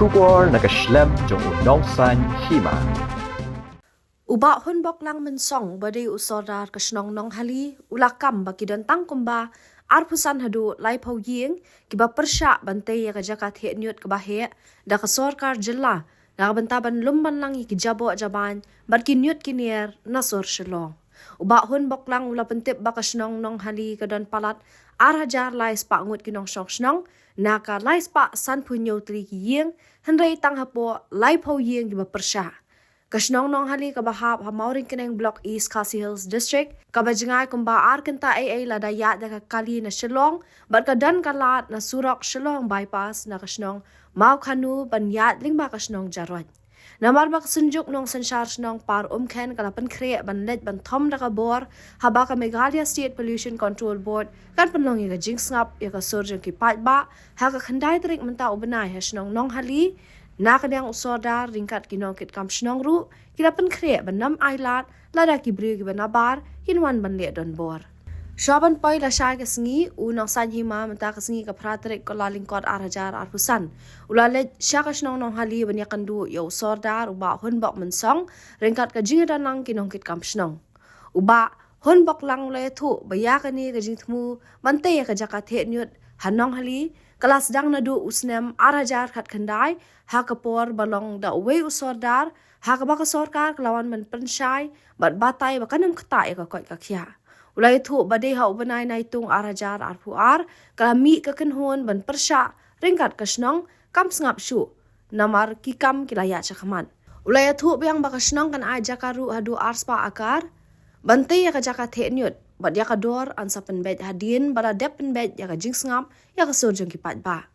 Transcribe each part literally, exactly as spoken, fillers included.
Khubor na ka shlem jong u Nongsaiñ Hima. U Bah Hunboklang Mynsong, uba dei u Sordar ka shnong Nonghali, u la kam ba ki don tang kumba arphew san haduh laiphew ïing kiba pyrshah ban tei ïa ka jaka theh ñiut kaba heh da ka sorkar jylla, na ka bynta ban lum ban lang ïa ki jaboh jabain bad ki ñiut ki nier na sor Shillong. U Bah Hunboklang u la pyntip ba ka shnong Nonghali ka don palat ar hajar lai spah ngut ki nongshong shnong, na ka lai spah sanphew hynñiew tylli ki ïing, hynrei tang hapoh laiphew ïing kiba pyrshah. Ka shnong Nonghali kaba hap ha Mawryngkneng Block, East Khasi Hills District, kaba jngai kumba ar kynta eiei lada ïaid da ka kali na Shillong, bad ka don ka lad na surok Shillong Bypass na ka shnong Mawkhanu ban ïaid lyngba ka shnong Jaroit. Namar ba ka Synjuk Nongsynshar Shnong Par Umkhen ka la pynkhreh ban leit ban thom da ka bor haba ka Meghalaya State Pollution Control Board kan pynlong ïa ka jingsngap ïa ka sur jong ki paidbah ha ka khyndai tarik mynta u bnai ha shnong Nonghali. Na ka liang u Sordar ryngkat ki nongkitkam shnong ruh ki la pynkhreh ban ym ailad lada ki briew kiba nabar kin wan ban leh donbor. Shuwa ban poi lashai ka sngi, u Nongsaiñ Hima mynta ka sngi ka phra tarik Kyllalyngkot ar hajar arphew san, u la leit sha ka shnong Nonghali ban ïakynduh ïa u Sordar u Bah Hunbok Mynsong ryngkat ka jingïadon lang ki nongkitkam shnong. U Bah Hunboklang u la ïathuh ba ïa kane ka jingthmu ban tei ïa ka jaka theh ñiut ha Nonghali ka la sdang naduh u snem ar hajar khatkhyndai, ha ka por ba long da uwei u Sordar, ha kaba ka sorkar ka la wan ban pynshai bad batai ba kan ym ktah ïa ka koit ka khiah. U la ïathuh ba dei ha u bnai Naitung ar hajar arphew ar ka la mih ka kynhun ban pyrshah ryngkat ka shnong kam sngap shuh, namar ki kam ki la ïaid shakhmat. U la ïathuh biang ba ka shnong kan ai jaka ruh haduh ar spah akar ban tei ïa ka jaka theh ñiut, bad ïa ka dor yn sa pynbeit hadien ba la dep pynbeit ïa ka jingsngap ïa ka sur jong ki paidbah.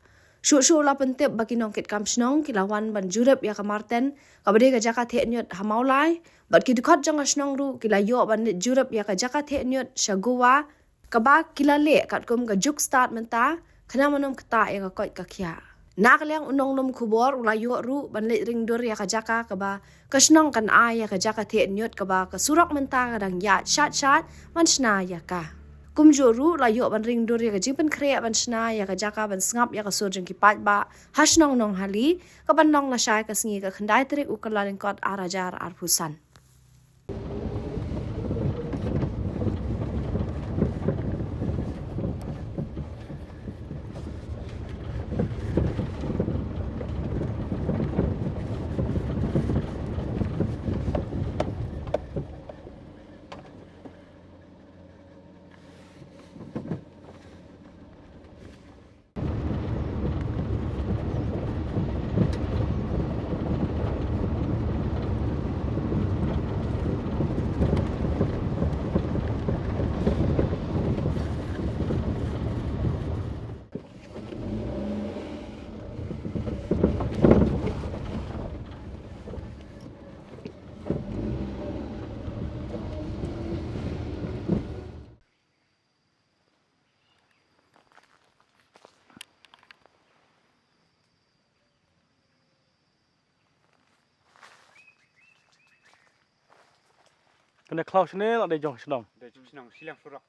Shuh shuh u la pyntip ba ki nongkitkam shnong ki la wan ban jurip ïa ka Marten, kaba dei ka jaka theh ñiut ha Mawlai, bad ki dkhot jong ka shnong ruh ki la ïoh ban leit jurip ïa ka jaka theh ñiut sha Goa, kaba ki la leh katkum ka juk stad mynta, khnang ban ym ktah ïa ka koit ka khiah. Na ka liang u nonglum khubor u la ïoh ruh ban leit ring dur ïa ka jaka kaba ka shnong kan ai ïa ka jaka theh ñiut kaba ka surok mynta ka dang ïaid shait shait ban shna ïa ka. Kumjuh ruh la ïoh ban ring dur ïa ka jingpynkhreh ban shna ïa ka jaka ban sngap ïa ka sur jong ki paidbah ha shnong Nonghali, kaban long lashai ka sngi ka khyndai tarik u Kyllalyngkot ar hajar arphew san. Kane khlaw shane la dei jong shnong. Dei jong shnong, shiliang surok.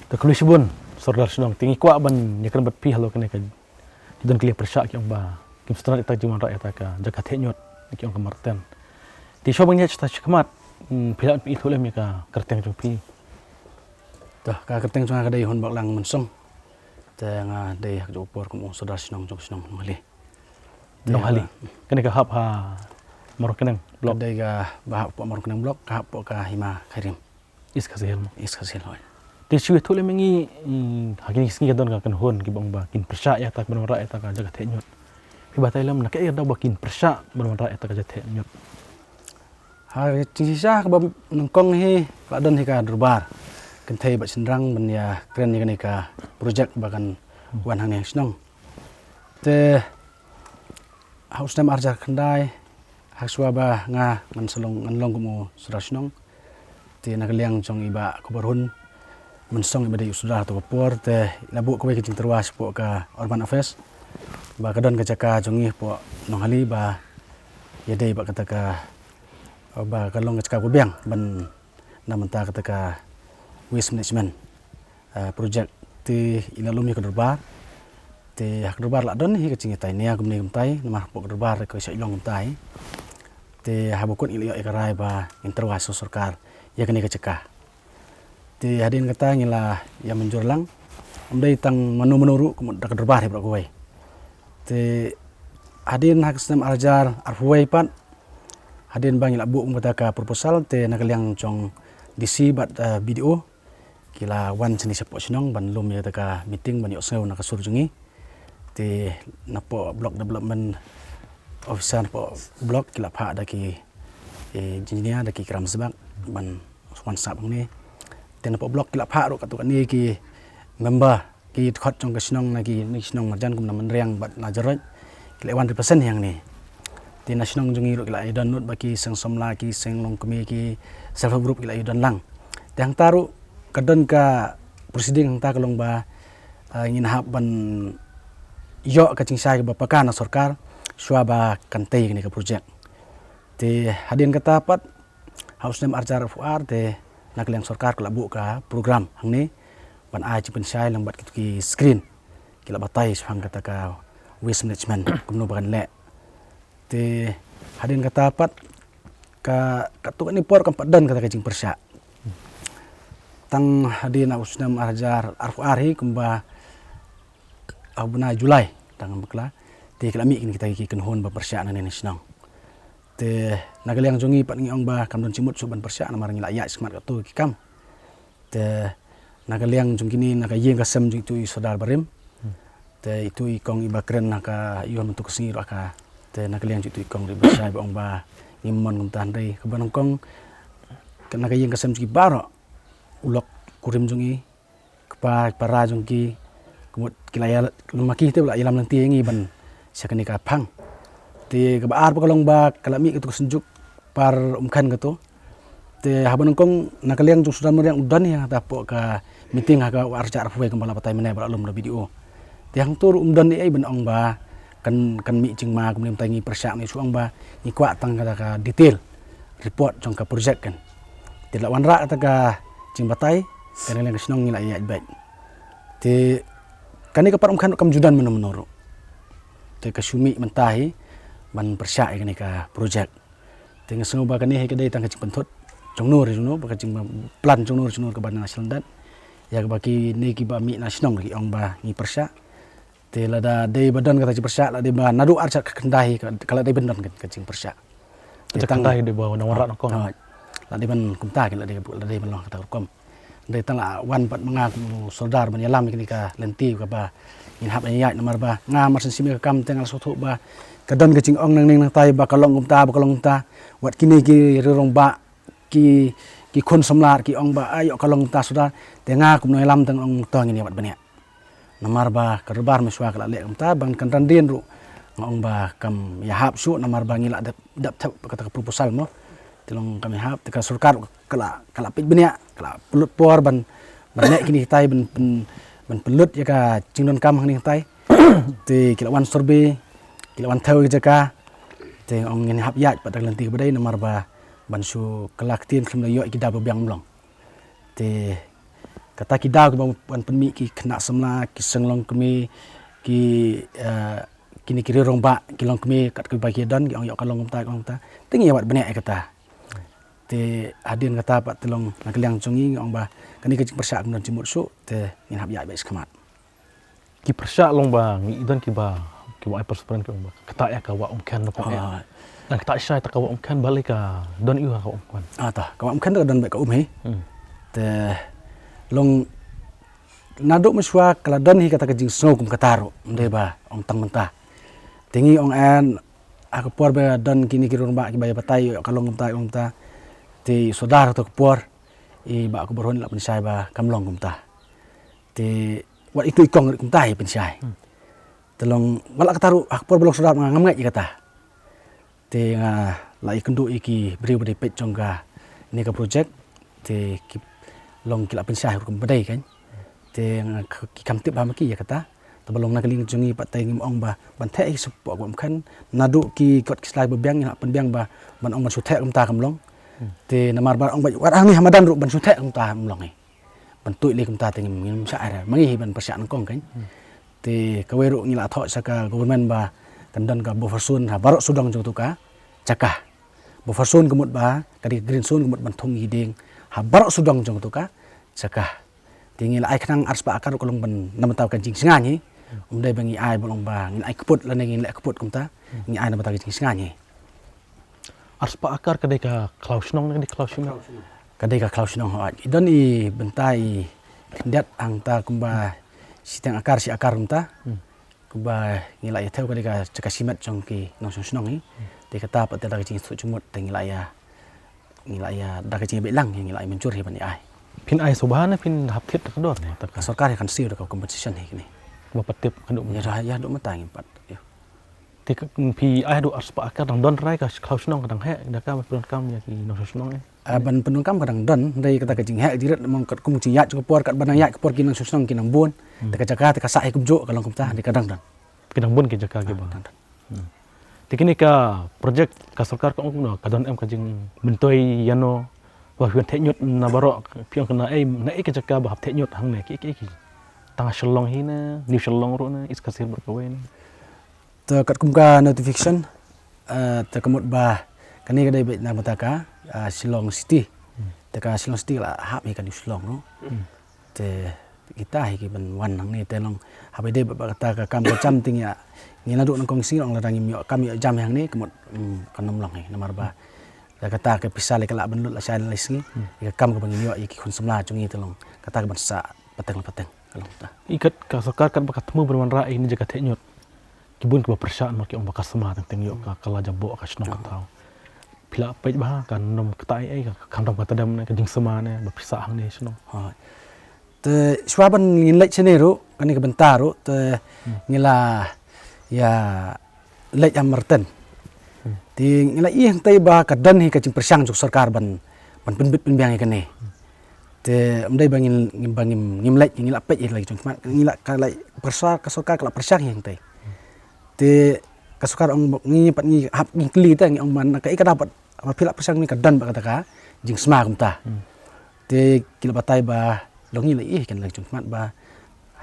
Te khublei shibun Sordar Shnong, te ngi kwah ban ïakren bad phi halor kane ka, ki don ki leh pyrshah ki ong ba kim sngewtynnat ïa kata ka jingwanrah ïa kata ka jaka theh ñiut, ki ong ka marten. Te shuwa ban ïaid shakhmat, hmm, phi lah ban pyni lem ïa ka kyrteng jong phi. To, ka kyrteng jong nga ka dei Hunbaklang Mynsong. Te nga dei ha kajuh ka por kum u Sordar Shnong jong ka shnong Nonghali. Nonghali. Kane ka hap ha Mawryngkneng block. Ka dei kaba hap hapoh Mawryngkneng block, ka hap hapoh ka Hima Khyrim. East Khasi Hills mo. East Khasi Hills, hooid. Te shu ïathuh lem ïa ngi, mm, ha kine ki sngi ka don ka kynhun kiba ong ba kin pyrshah ïa kata ka ban wanrah ïa kata ka jaka theh ñiut. Phi batai lem na kaei ka daw ba kin pyrshah ban wanrah ïa kata ka jaka theh ñiut. Ha jingshisha kaba nyngkong hi la don hi ka dorbar kynthei bad shynrang ban ïakren ïa kane ka project ba kan wan hangne ha shnong. Te ha u snem ar hajar khyndai, ha shuwa ba nga ngan sa long, ngan long kum u Sordar Shnong, te na ka liang jong i Bah Kubarhun Mynsong iba dei u Sordar ha kata ka por, te i la buh kawei ka jingtyrwa shapoh ka Urban Affairs ba ka don ka jaka jong ngi hapoh Nonghali ba ïadei bad kata ka, ba ka long ka jaka kaba biang ban na bynta kata ka waste management, ah, project. Te i la lum ïa ka dorbar. Te ha ka dorbar la don hi ka jingïatai nia kumne kumtai, namar hapoh ka dorbar ka shah ïong kumtai. Te haba kut ngi la ïoh ïa ka rai ba ngin tyrwa sha sorkar ïa kane ka jaka. Te hadien kata ngi la ïa mynjur lang. Ym dei tang mano mano ruh, kum da ka dorbar hi baroh kawei. Te hadien ha ka snem ar hajar arphew wei pat, hadien ba ngi la buh kum kata ka proposal, te na ka liang jong D C bad, eh, B D O ki la wan shane shapoh shnong ban lum ïa kata ka meeting ban ïohsngew na ka sur jong ngi. Te napoh block development officer napoh block ki la phah da ki, eh, engineer da ki kram sbak ban wan sap hangne. Te napoh block ki la phah ruh katto katne ki member, ki dkhot jong ka shnong na ki, na ki shnong marjan kum na Mynriang bad na Jaroit, ki la wan represent hangne. Te na shnong jong ngi ruh ki la ïadon lut bad ki seng samla, ki seng longkmie, ki self help group ki la ïadon lang. Te hangta ruh ka don ka proceeding hangta ka long ba, ah, ngin hap ban ïoh ka jingshai kaba paka na sorkar shuwa ba kan tei kane ka project. Te hadien kata pat ha u snem ar hajar arphew ar te na ka liang sorkar ka la buh ka program hangne ban ai jingpynshai lang bad kito ki screen ki la batai shaphang kata ka waste management kumno ba kan leh. Te hadien kata pat ka, katto katne por kam pat don kata ka jingpyrshah. Tang hadien ha u snem ar hajar arphew ar hi kumba ha u bnai July tang bakla te ki la mih kine kita ki kynhun ba pyrshah nangne na shnong. Te na ka liang jong ngi pat ngi ong ba kam don jingmut shuh ban pyrshah namar ngi la ïaid shakhmat katto ki kam. Te na ka liang jong kine, na ka ïing ka sem jong itu i Sordar barim. Te itu i kong iba kren ha ka ïoh mynta ka sngi ruh ha ka. Te na ka liang jong itu i kong ruh iba shai ba ong ba ngim mon kumta, hynrei kaba nyngkong na ka ïing ka sem jong ki baroh, u lok kurim jong i, kpa para jong ki, ka mut ki la ïa, lem ma ki te ba la ïalam lynti ïa ngi ban sha kane ka phang. Te kaba ar pat ka long ba ka la mih katu ka synjuk par Umkhen katu. Te haba nyngkong na ka liang jong u Sordar Mynriang u don hi hangta hapoh ka meeting ha ka ar hajar arphew wei kumba la batai mynne ba la lum da B D O. Te hangto ruh um don ei ei ban ong ba kan, kan mih jingma kumne, mynta ngi pyrshah ngi shu ong ba ngi kwah tang kata ka detail report jong ka project kan. Te la wanrah kata ka jingbatai, ka na ka liang ka shnong ngi la ïaid beit. Te kane ka par Umkhen kam ju don mano mano ruh. Te ka shu mih mynta hi ban pyrshah ïa kane ka project. Te nga sngew ba kane hi ka dei tang ka jingpynthut jong no re jong no, ba ka jingplan jong no re jong no kaba na shlyndet. Ïa kaba kine kiba mih na shnong ki ong ba ngi pyrshah. Te lada dei ba don kata jingpyrshah, la dei ba naduh ar hajar khyndai ka, ka la dei ban don ka jingpyrshah. Te tang khyndai dei ba na wanrah nyngkong. La dei ban kumta ki la dei, la dei ban long kata ka rukom. Dei tang la wan pat ma nga kum u Sordar ban ïalam ïa kane ka lynti kaba ngin hap ïaid namar ba nga mar shen shim ïa ka kam te nga la sngewthuh ba ka don ka jingong nangne nangtai ba ka long kumta, ba ka long kumta. Wat kine ki rangbah, ki, ki khun samla ki ong ba ai ïoh ka long kumta Sordar. Te nga kum nongïalam te nga ong to ngin ïa wad bniah. Namar ba ka dorbar mynshuwa ka la leh kumta, ban kan ran dien ruh nga ong ba kam ïahap shuh namar ba ngi la dep, dep thep kata ka proposal mo. Te long kam ïahap, te ka sorkar ka la, ka la peit bniah, ka la pynlut por ban, ban leh kine kitai ban, ban, ban pynlut ïa ka jingdonkam hangne kitai. Te ki la wan survey, ki la wan thew ïa ka jaka. Te ong ngin hap ïaid pat da ka lynti kaba dei namar ba ban shu kylla ktien khlem da ïoh ïa ki daw ba biang, ym long. Te Kata ki daw kiba wan pynmih ki khynnah samla, ki seng longkmie, ki, eh, kine ki riew rangbah, ki longkmie, kat kiba ki don, ki ong ïoh ka long kumta, ka long kumta. Te ngi ïa wad bniah ïa kata. Te hadien kata pat te long na ka liang jong ngi, ngi ong ba kane ka jingpyrshah kam don jingmut shuh, te ngin hap ïaid beit shakhmat. Ki pyrshah long ba ngi don kiba, kiba ai pyrshah ki ong ba kata ïa ka wah Umkhen na pyrshah. Ah. Dan kata shai ta ka wah Umkhen, balei ka don ïa ka wah Umkhen. Ah, ta ka wah Umkhen ta ka don beit ka um hi. Hmm. Te long naduh mynshuwa ka la don hi kata ka jingsngew kum kata ruh, ym dei ba ong tang mynta. Te ngi ong, en, ha ka por ba don kine ki riew rangbah kiba ïa batai, ïoh ka long kumta, kumta. Te sordar ha ka por i Bah Kubor Hun la pynshai ba kam long kumta. Te wat itu i kong rit kumta i pynshai. Hmm. Te long wat la kata ruh ha ka por ba long sordar nga ngam ngeit ïa kata. Te nga la ïakynduh ïa ki briew ba dei peit jong kane ka project. Te ki long ki la pynshai ruh kumba dei kan. Te nga k-, ki kam tip ba ma ki ïa kata. Te ba long na ka liang jong ngi pat te ngim ong ba ban theh ïa ki shapoh ka wah Umkhen. Naduh ki kot ki sla ba biang, ngi la pynbiang ba ban ong ban shu theh kumta kam long. Hmm. Te namar ba ong ba wat hangne ha madan ruh ban shu theh kumta kam long hi. Ban tuid lei kumta te ngim, ngim shah ai ra. Ma ngi hi ban pyrshah nyngkong kan. Hmm. Te kawei ruh ngi la thoh sha ka government ba kan don ka buffer zone ha baroh sawdong jong tu ka jaka. Buffer zone ka mut ba, ka dei ka green zone ka mut ban thung ïa ki dieng ha baroh sawdong jong tu ka jaka. Te ngi la ai khnang arspah akar ruh ka long ban na bynta ka jingsngain hi. Ym dei ba ngi ai ba long ba ngin ai kput lane ngin leh kput kumta. Ngi ai na bynta ka jingsngain hi. Arspah akar ka dei ka khlaw shnong ne ka dei khlaw shimet? Ka dei ka khlaw shnong, hooid. I don i bynta i khyndiat hangta kumba shiteng akar, shi akar kumta. Hmm. Kumba ngi la ïa thew ka dei ka jaka shimet jong ki nongshong shnong hi. Hmm. Te kata pat te da ka jingthoh jingmut te ngi la ïa, ngi la ïa da ka jingïabeh lang ngi la ïa mynjur hi ban ïa ai. Phin ai shuwa ne phin hap thied da ka dor ne? Ka sorkar ïa kan siew da ka compensation hi kine. Ba pat tip ka dum. Ïa da, ïa dum mynta ngim pat. Ïa. Te ka, phi ai haduh arspah akar, dang don rai ka khlaw shnong ka dang heh, da ka ban pyndonkam ïa ki nongshong shnong eh. Ah, ban pyndonkam ka dang don, hynrei kata ka jingheh jingrit, namar katkum ka jingïaid jong ka por, katba nang ïaid ka por ki nongshong shnong ki nang bun. Hmm. Te ka jaka te ka sah hi kumjuh, ka long kumta, hynrei ka dang don. Ki dang bun ki jaka ki ba. Ah, dang don. Hmm. Te kine ka project ka sorkar ka ong kumno, ka don em ka jingmyntoi ïano, ba phi wan theh ñiut na baroh, phi ong ka na ei, na ei ka jaka ba hap theh ñiut hangne, ki, ki, ki. Tang Shillong hi ne, New Shillong ruh ne, East Khasi Hills bad kawei ne. Te katkum ka notification, eh, te ka mut ba kane ka dei beit na bynta ka, eh, Shillong City. Hmm. Te ka Shillong City ka la hap hi ka New Shillong, no? Hmm. Te kita hi ki ban wan hangne te long haba dei ba kata ka kam ka jam te ngi ïa, ngi naduh nyngkong sngi long lada ngim ïoh kam ïoh jam hangne ka mut, hmm, kan ym long hi namar ba da kata ka pisa lei ka lah ban lut lashai lai sngi. Hmm. Ïa ka kam kaba ngin ïoh ïa ki khun samla jong ngi te long kata ka ban sah pateng la pateng. Ka long ta. Ïa kat ka sorkar katba ka thmu ban wanrah ïa kine ki jaka theh ñiut. Ki bun kiba pyrshah namar ki ong ba ka sma teng teng ïoh ka, ka la jaboh ka shnong ka thaw. Phi la peit ba ka nym kata ei ei ka khamtam kata dem ne ka jingsma ne ba phi sah hangne shnong. Ha. Te shuwa ban ngin leit shane ruh kane ka bynta ruh te ngi la ïa leit ha Marten. Hmm. Te ngi la ïohi hangtei ba ka don hi ka jingpyrshang jong ka sorkar ban, ban pynbit pynbiang ïa kane. Hmm. Te ym dei ba ngin, ngim, ba ngim, ngim leit, ngi la peit ïa la ki jong khmat, ngi la ka la pyrshang, ka sorkar ka la pyrshang hi hangtei. Hmm. Te ka sorkar ong ba ngi pat ngi hap ngi kylli te ngi ong man ka ei ka daw pat ba phi la pyrshang ne ka don ba kata ka jingsma kumta. Hmm. Te ki la batai ba long ngi la ïohi kan la ki jong khmat ba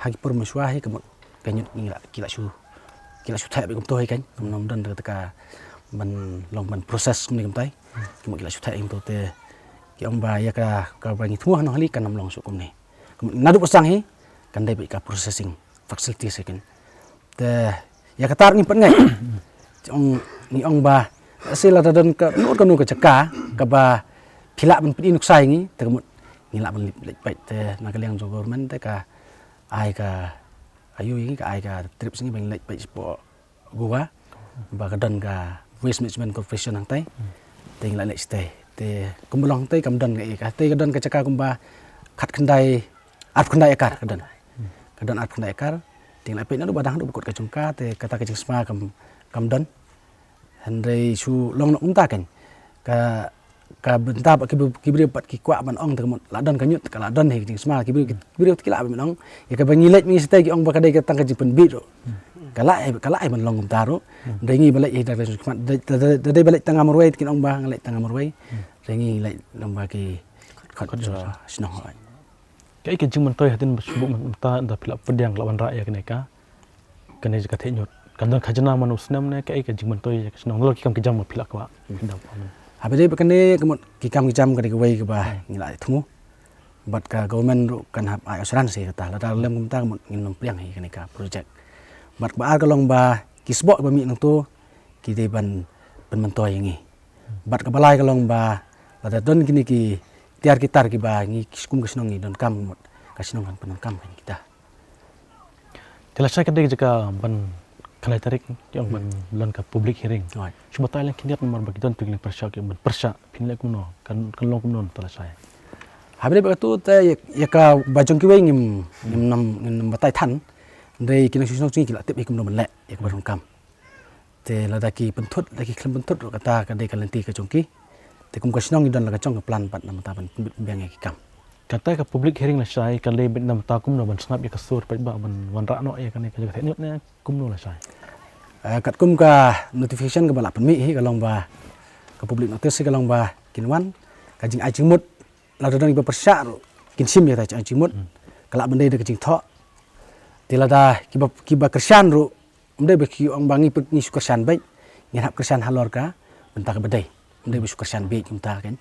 ha ki por mynshuwa hi ka mut ka ñiut ngi la, ki la shu, ki la shu theh beit kumto hi kan, kam nym don kata ka ban long ban process kumne kumtai. Ki mut ki la shu theh kumto te ki ong ba ïa ka, kaba ngi thmu ha nonghali kan ym long shuh kumne. Ka mut naduh ba sdang hi kan dei beit ka processing facilities hi kan. Te ïa kata ruh ngim pat ngeit. Ong, ngi ong ba lehse lada don kano kano ka jaka kaba phi lah ban pyni nuksa ïa ngi te ka mut ngi lah ban leit peit te na ka liang jong government te ka ai ka, ka ïoh ïa ngi, ka ai ka trip sha ngi ban leit peit shapoh Goa ba ka don ka Waste Management Corporation hangtei. Te ngi la leit shatei te kumba long hangtei kam don ka ei, ka hangtei ka don ka jaka kumba khatkhyndai, arphew khyndai ekar ka don. Ka don arphew khyndai ekar. Te ngi la peit naduh ba dang haduh ba kut ka jong ka te kata ka jingsma kam, kam don. Hynrei shu long noh kumta kan. Ka, ka bynta ba ki, ki briew pat ki kwah ban ong te ka mut la don ka ñiut ka la don hi ka jingsma, ki briew, ki briew ki lah ban ong. Ïa kaba ngi leit ngi shatei ki ong ba ka dei ka tang ka jingpynbit ruh. Ka la ai, ka la ai ban long kumta ruh. Hynrei ngi ba leit hi da ka jingkhmat, da, da, da, da dei ba leit tang ha marwei te kin ong ba nga leit tang ha marwei. Hynrei ngi leit long ba ki khot, khot jong shnong. Kaei ka jingmyntoi hadien ba shu buh mynta da phi la pdiang la wanrah ïa kane ka, kane ka theh ñiut? Kan don khajna man u snem ne kaei ka jingmyntoi ïa ka shnong, la ki kam ki jam ba phi la kwah? Haba dei ba kane ka mut ki kam ki jam ka dei kawei kaba ngi la ïathuh. Bad ka government ruh kan hap ai assurance ïa kata, lada lem kumta ka mut ngin nym pdiang ïa kane ka project. Bad kaba ar ka long ba ki sboh ba mih nangto ki dei ban pynmyntoi ïa ngi. Bad kaba lai ka long ba lada don kine ki tiar ki tar kiba ngi ki skum ka shnong ngi donkam, mut ka shnong kan pyndonkam ïa kita. Te lashai ka dei ka jaka ban khyndai tarik ki ong ban don ka public hearing. Shu batai lang khyndiat namar ba ki don tu ki pyrshah ki ban pyrshah, phin leh kumno, kan kan long kumno te lashai? Haba dei ba katu te ïa ka ba jong kiwei ngim ngim nam ngim nam batai than. Dei ki nongshong shnong ki la tip hi kumno ban leh ïa ka ba donkam. Te lada ki pynthut, lada ki khlem pynthut ruh kata ka dei ka lynti ka jong ki. Te kum ka shnong ngi don la ka jong ka plan pat namar ban pynbiang ïa ki kam. Kata ka public hearing lashai ka dei beit namar kumno ban sngap ïa ka sur pat ba ban wanrah noh ïa kane ka jaka theh ñiut ne kumno lashai? Eh, katkum ka notification kaba la pynmih hi ka long ba ka public notice hi ka long ba kin wan ka jingai jingmut, lada don kiba pyrshah ruh kin shim ïa kata ka jingai jingmut. Ka lah ban dei da ka jingthoh. Te lada kiba kiba kyrshan ruh Ym dei ba ki ong ba ngi pyn- ngi shu kyrshan beit, ngin hap kyrshan halor ka bynta kaba dei. Ym dei ba shu kyrshan beit kumta kan.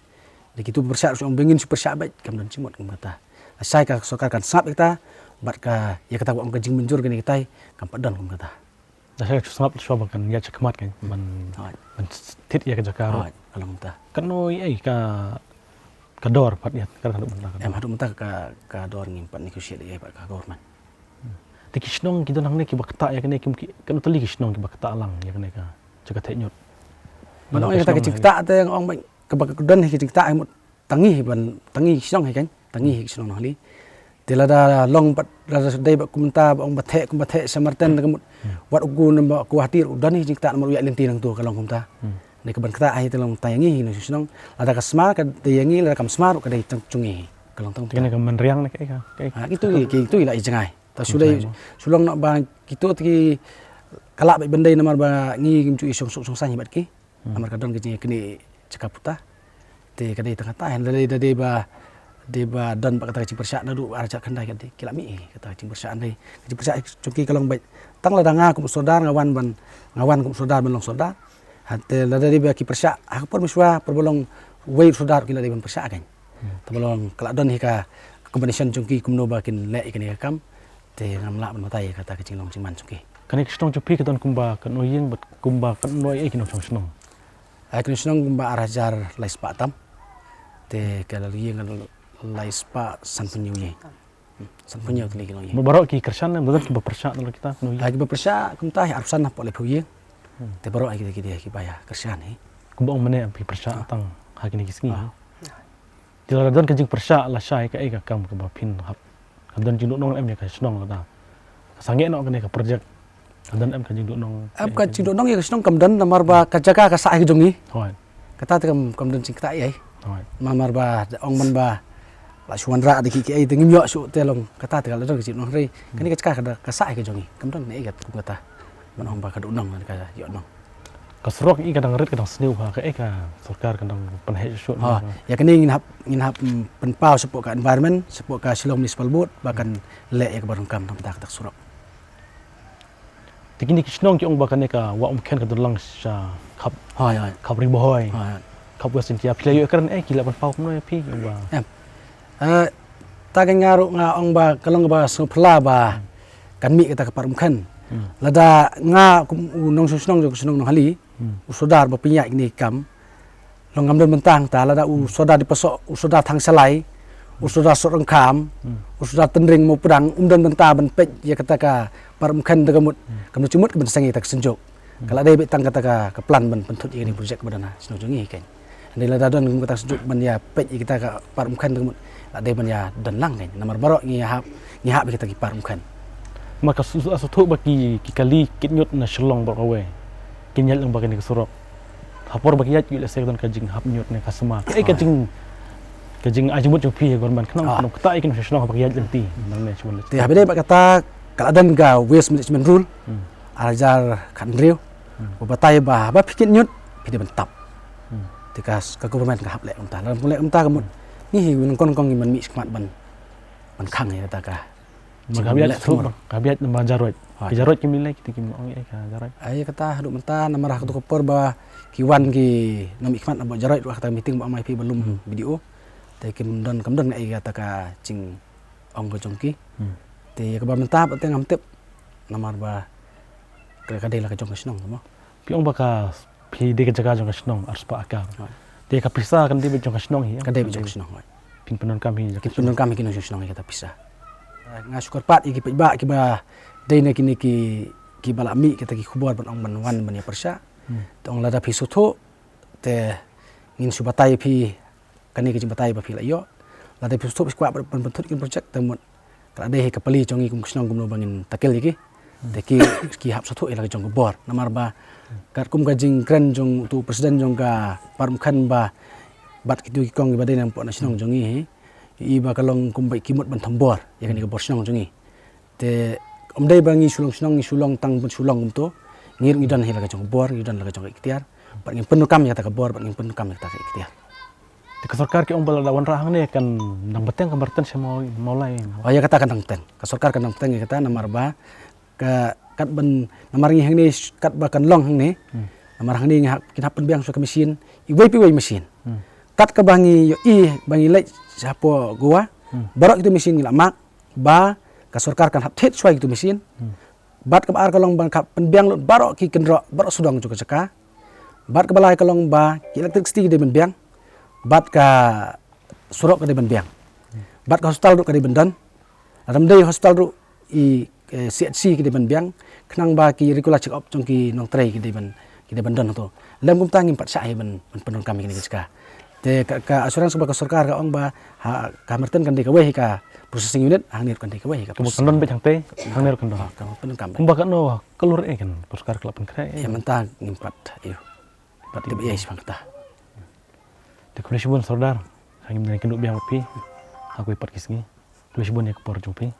Dei kitu pyrshah shu ong ba ngin shu pyrshah beit, kam don jingmut kum kata. Lashai ka sorkar kan sngap ïa kata bad ka ïa kata ba ong ka jingmynjur kane katai kam pat don kum kata. Lashai ka sngap shuwa ba kan ïaid shakhmat kan ban ban thied ïa ka jaka ruh. Hooid, ka long kumta. Katno ïa ka ka dor pat ïa ka haduh mynta ka dor. Em, haduh mynta ka ka dor ngim pat negotiate ïa bad ka government. Te ki shnong ki don hangne kiba ktah ïa kane kim ki, katno tylli ki shnong kiba ktah lang ïa kane ka jaka theh ñiut? Ban ong ïa kata ka jingktah te ong ba kaba ka don hi ka jingktah hi mut tang ngi hi ban tang ngi shnong hi kan, tang ngi hi shnong Nonghali. Te lada long pat lada dei ba kumta ba ong ba theh kumba theh Samartan da ka mut wat u gu namba Guwahati u don hi ka jingktah namar u ïaid lynti nangto ka long kumta. Dei ka ban ktah hi te long tai ngi hi nong shnong. Lada ka smar ka dei ngi, lada kam smar ka dei tang chung ngi. Ka long tang. Kane ka mynriang ne ka ka. Ha kitu ki kitu la i jngai. Ta shu dei shu long na ba kitu ki ka lah ba ban dei namar ba ngi ngim ju i song song song sa hi bad ki. Namar ka don ka jingkini jaka puta. Te ka dei tang kata hen dei dei ba dei ba don ba kata ka jingpyrshah naduh ar hajar khyndai ka dei ki la mih kata ka jingpyrshah dei ka jingpyrshah chung ki ka long beit. Tang lada nga kum sordar nga wan ban nga wan kum sordar ban long sordar. Hate lada dei ba ki pyrshah ha ka por mynshuwa por ba long wei sordar ki la dei ban pyrshah kan. Te ba long ka la don hi ka combination chung ki kumno ba kin leh ïa kane ka kam. Te ngam lah ban batai ïa kata ka jinglong jingman chung ki. Kane ka shnong jong phi ka don kumba katno ïing bad kumba katno ïa ki nongshong shnong? Ai ka shnong kumba ar hajar lai spah tam. Te ka la ïing lai spah sanphew ïing. Sanphew ïing te ki long ïing. Baroh ki kyrshan ne don kiba pyrshah ne kita katno ïing? Ai kiba pyrshah kumta hi arphew san hapoh laiphew ïing. Te baroh ai kita ki dei kiba ïa kyrshan hi. Kumba ong mynne phi pyrshah tang ha kine ki sngi. Te lada don ka jingpyrshah lashai kaei ka kam kaba phin hap? Ka don jingduhnong em ïa ka shnong lada ka sangeh noh kane ka project? Ka don em ka jingduhnong? Em ka jingduhnong ïa ka shnong kam don namar ba ka jaka ka sah ïa ka jong ngi. Hooid. Kata te kam kam don jingktah ïa. Hooid. Namar ba ong man ba la shu wanrah da ki kiei te ngim ïoh shuh te long kata te ka la don ka jingduhnong hynrei kane ka jaka ka sah ïa ka jong ngi. Kam don ne ïa ka kum kata. Ban ong ba ka duhnong ne ka ïohnong. Ka surok i ka dang rit ka dang sniew ha kaei ka sorkar ka dang pynheh shuh? Ha ïa kane ngin hap ngin hap pynpaw shapoh ka environment shapoh ka Shillong Municipal Board ba kan leh ïa ka ba donkam tang kata ka surok. Te kine ki shnong ki ong ba kane ka wah Umkhen ka don lang sha khap khap Ri Bhoi khap West Jaintia phi la ïoh kren eh ki la pynpaw kumno ïa phi ong ba. Em. Eh, ta ka nga ruh nga ong ba ka long ba sngewphylla ba kan mih kata ka park Umkhen. Lada nga kum u nongshong shnong jong ka shnong Nonghali u sordar ba pynïaid kine ki kam. Long ngam don bynta hangta lada u sordar Dipasoh u sordar Thangsalai u sordar Sohryngkham u sordar Tynring Mawpdang um don bynta ban peit ïa kata ka park Umkhen da ka mut kam don jingmut ka ban seng ïa kata ka synjuk. Ka la dei beit tang kata ka plan ban pynthut ïa kane ka project ba don ha shnong jong ngi hi kan. Hynrei lada don kum kata ka synjuk ban ïa peit ïa kita ka park Umkhen te ka mut la dei ban ïa don lang kan. Namar baroh ngi hap ngi hap ïa kita ki park Umkhen. Ma ka sngewthuh ba ki ki kali kit ñiut na Shillong baroh kawei kin ïaid lang ba kane ka surok. Ha por ba ki ïaid ki lehse ka don ka jinghap ñiut ne ka sma. Kaei ka jing ka jingai jingmut jong phi ïa government khnang khnang kata ïa ki nongshong shnong haba ki ïaid lynti. Nang ne shuwa. Te haba dei ba kata ka la don ka waste management rule ar hajar khathynriew. Ba batai ba haba phi kit ñiut phi dei ban tap. Te ka ka government ka hap leh kumta lada ym leh kumta ka mut ngi hi nyngkong nyngkong ngi man mih shakhmat ban Khang ïa kata ka. Ma ka biat tu, ka biat namar jaroit. Ki jaroit kim lei, kita kim ong ïa ka jaroit. Ai kata haduh mynta namar ha kato ka por ba ki wan ki nongmih khmat na ba jaroit ruh ha kata ka meeting ba ong mai phi ba lum B D O. Te kim don kam don ai kata ka jingong ka jong ki. Te ïa kaba mynta ba te ngam tip namar ba ka dei la ka jong ka shnong mo. Phi ong ba ka phi dei ka jaka jong ka shnong arspah akar. Te ka pisa kan dei beit jong ka shnong hi. Ka dei beit jong ka shnong. Phin pyndonkam hi. Phin pyndonkam hi ki nong jong shnong hi kata pisa. Nga shukor pat ïa ki paidbah kiba dei na kine ki kiba la mih kita ki khubor ban ong ban wan ban ïa pyrshah. Te ong lada phi sngewthuh te ngin shu batai phi kane ka jingbatai ba phi la ïoh. Lada phi sngewthuh phi kwah ban pynthut kin project te mut ka la dei hi ka pali jong ngi kum ka shnong kumno ba ngin tackle ïa ki. Te ki ki hap sngewthuh ïa la ka jong ka bor namar ba katkum ka jingkren jong utu president jong ka Parumkhen ba bad kitu ki kong kiba dei na pdeng na shnong jong ngi hi. I ba ka long kum ba ki mut ban thombor ïa kane ka bor shnong jong ngi. Te ym dei ba ngi shu long shnong ngi shu long tang ban shu long kumto. Ngi ruh ngi don hi la ka jong ka bor ngi don la ka jong ka iktiar. Bad ngin pyndonkam ïa kata ka bor bad ngin pyndonkam ïa kata ka iktiar. Te ka sorkar ki ong ba lada wanrah hangne kan nang bteng ka Marten sha Mawlai. Oh ïa kata kan nang bteng. Ka sorkar kan nang bteng ïa kata namar ba ka kat ban namar ngi hangne kat ba kan long hangne. Namar hangne ngi hap kin hap pynbiang sha ka machine iwei pa iwei machine. Kat kaba ngi ïohi ba ngi leit sha hapoh Goa baroh kitu machine ngi la mark ba ka sorkar kan hap thied shuwa kitu machine. Bad kaba ar ka long ba ka pynbiang lut baroh ki kynroh baroh sawdong jong ka jaka. Bad kaba lai ka long ba ki electricity ki dei ban biang. Bad ka surok ka dei ban biang. Bad ka hospital ruh ka dei ban don. Lada ym dei hospital ruh i C H C ki dei ban biang. Khnang ba ki regular check up jong ki nongtrei ki dei ban ki dei ban don hato. Lem kumta ngim pat shah hi ban pyndonkam ïa kine ki jaka. Te ka assurance ba ka sorkar ka ong ba ha ka Marten kan dei kawei hi ka processing unit hangne ruh kan dei kawei hi ka. Kan don beit hangtei hangne ruh kan don. Kan pyndonkam. Kumba katno klur eh kan ka sorkar ka la pynkhreh eh. Ïa mynta ngim pat ïoh. Pat tip ïa shuwa kata. Te khublei shibun Sordar ha ngim dang kynduh biang bad phi ha kawei pat ki sngi. Khublei shibun ïa ka por jong phi.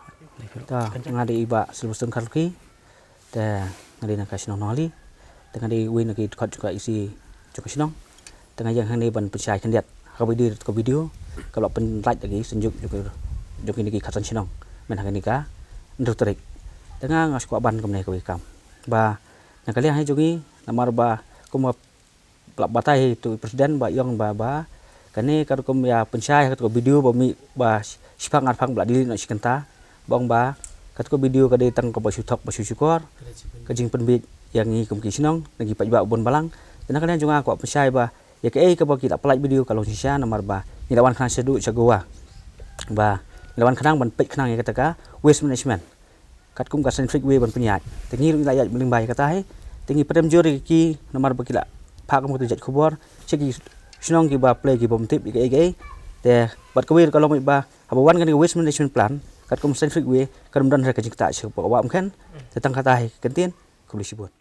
Te nga dei i Bah Silverstone Kharlukhi. Te nga dei na ka shnong Nongali. Te nga dei uwei na ki dkhot jong ka EC jong ka shnong. Te nga ïeng hangne ban pynshai khyndiat ha kaba ïadei ka video kaba la pynlait da ki synjuk jong kine ki khatsan shnong mynta ha kane ka hynriew tarik. Te nga nga shu kwah ban kumne kawei kam ba na ka liang hi jong ngi namar ba kumba la batai hi tu president ba ïong ba ba kane ka rukom ïa pynshai ha ka video ba mih ba shipang arpang ba la delete noh shi kynta ba ong ba ka video ka dei tang kaba shu thok ba shu shukor ka jingpynbeit ïa ngi kum ki shnong na ki paidbah bun balang. Te na ka liang jong nga kwah pynshai ba ïa kaei kaba ki la pynlait video ka long shisha namar ba ngi la wan khnang shaduh sha Goa ba ngi la wan khnang ban peit khnang ïa kata ka waste management. Katkum ka scientific way ban pynïaid te ngi ruh ngi la ïaid lyngba ïa kata hi. Te ngi pyrem jur ïa ki namar ba ki la phah kum kata jait khubor sha ki shnong kiba plie ki bym tip ïa kaei kaei. Te bad kawei ruh ka long ba haba wan kane ka waste management plan katkum scientific way kan ym don re ka jingktah sha ka wah Umkhen. Te tang kata hi ka ktien. Khublei shibun.